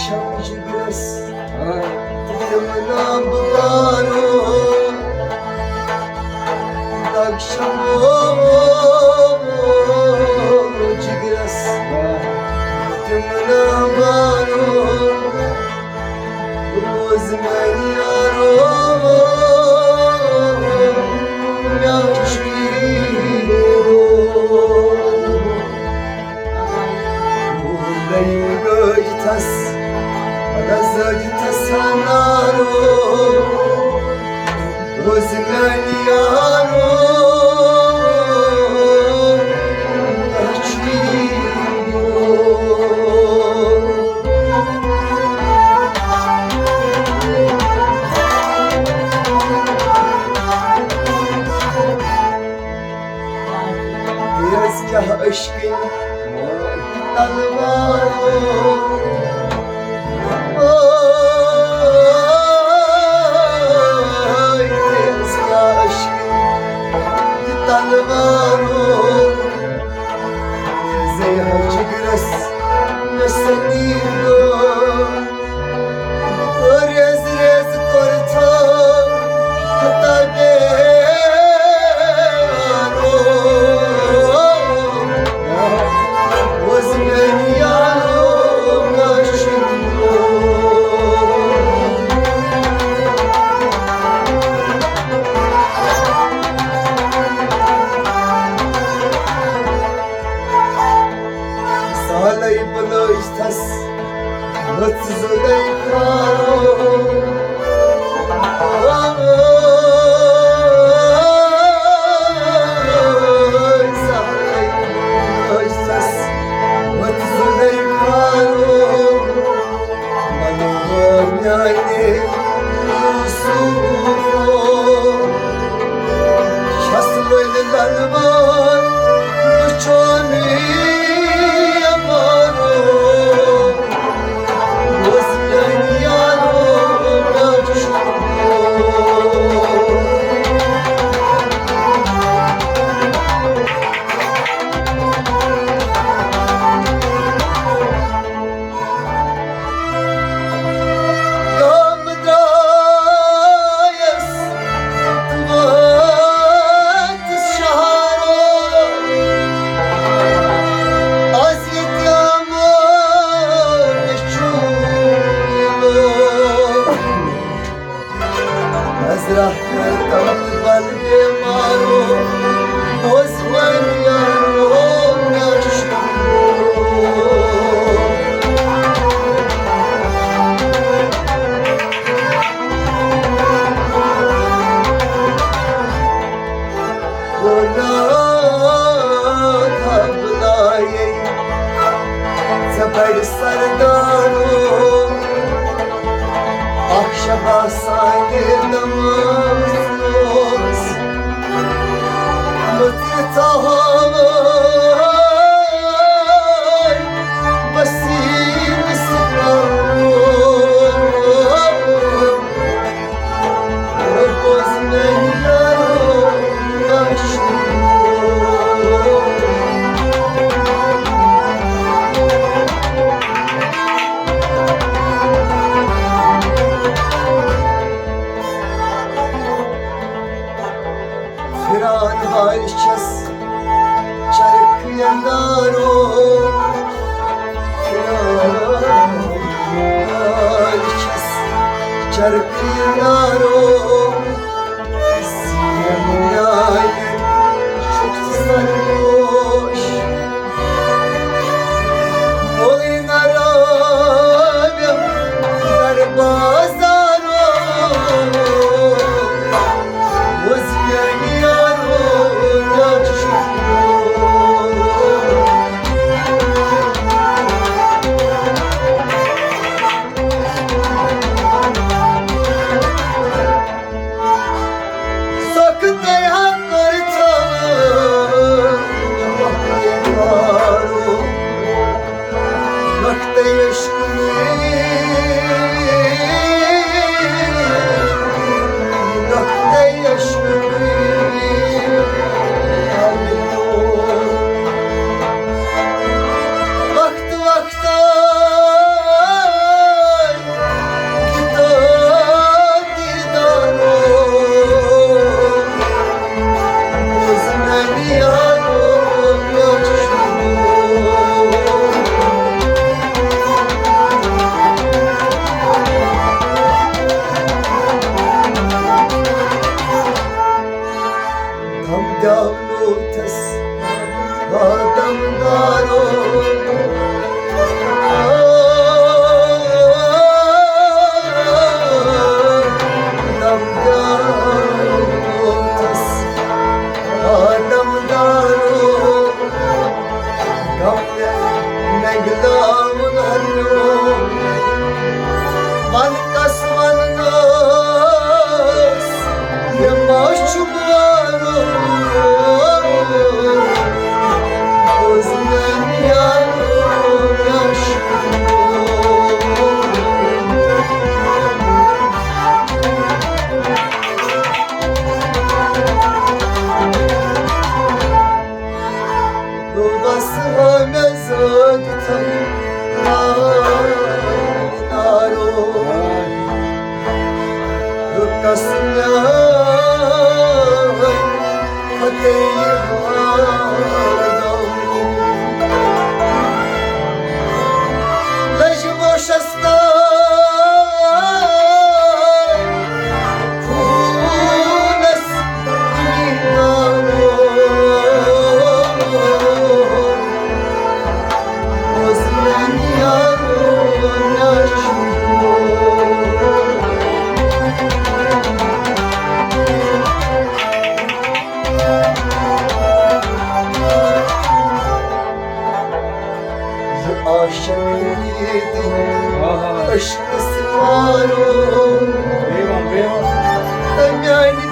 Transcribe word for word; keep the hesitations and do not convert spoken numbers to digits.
چھم جگرس تمنا بارو، دگ چھمو جگرس تمنا بارو، روز میانہِ یارو، مےٚ چھُ یی دود۔ لٔیِم گٔج تھس، پتہ زٔج تھس انارو، ووز میانہِ یارو، اچھی۔ تیز کیٛاہ عشقٕنۍ تلوارو۔ اوے، تیز کیٛاہ عشقٕنۍ تلوارو۔ زے ہا جگرس مےٚ سنی گوٚو۔ ریز ریز کوٚر تھو تبے وارو۔ ووز میانہِ یارو، مےٚ چھُ سالے بلوچ تھس مٔژ زُلے کھارو۔ سالے بلوچ تھس مٔژ زُلے کھارو۔ منوہر میانہِ یوسفو، چھس لٔلۍ للوار وٕچھان یمارو۔ ووز میانہِ یارو، مےٚ چھُ گام درٛایس تہٕ وٲتِس شہرو۔ از ییٚتہِ آمُت مےٚ چھُ یہِ لوگ۔ نظرہ کر تم بل بیمارو، بوز میانہِ یارو، مےٚ چھُ گۄناہ بلایے ژےٚ بڑِ سردارو۔ اکھ شبہ سانہِ نماز اوس مٔژرِ ژاہاوے بصیٖر سکارو۔ پھران حال چھس چرخ اندارو، پھران حال چھس چرخ اندارو۔ زیٖنیٛاے چھُکھ ژٕ سرپوش، مولوی نرابیم در بازارو۔ وزیرِ یارو، نہ چھُکھ سختے ہا کر تھا مارو، نختے عشق میں، نختے عشق میں۔ وقت وقت عشقس مارو، میانہِ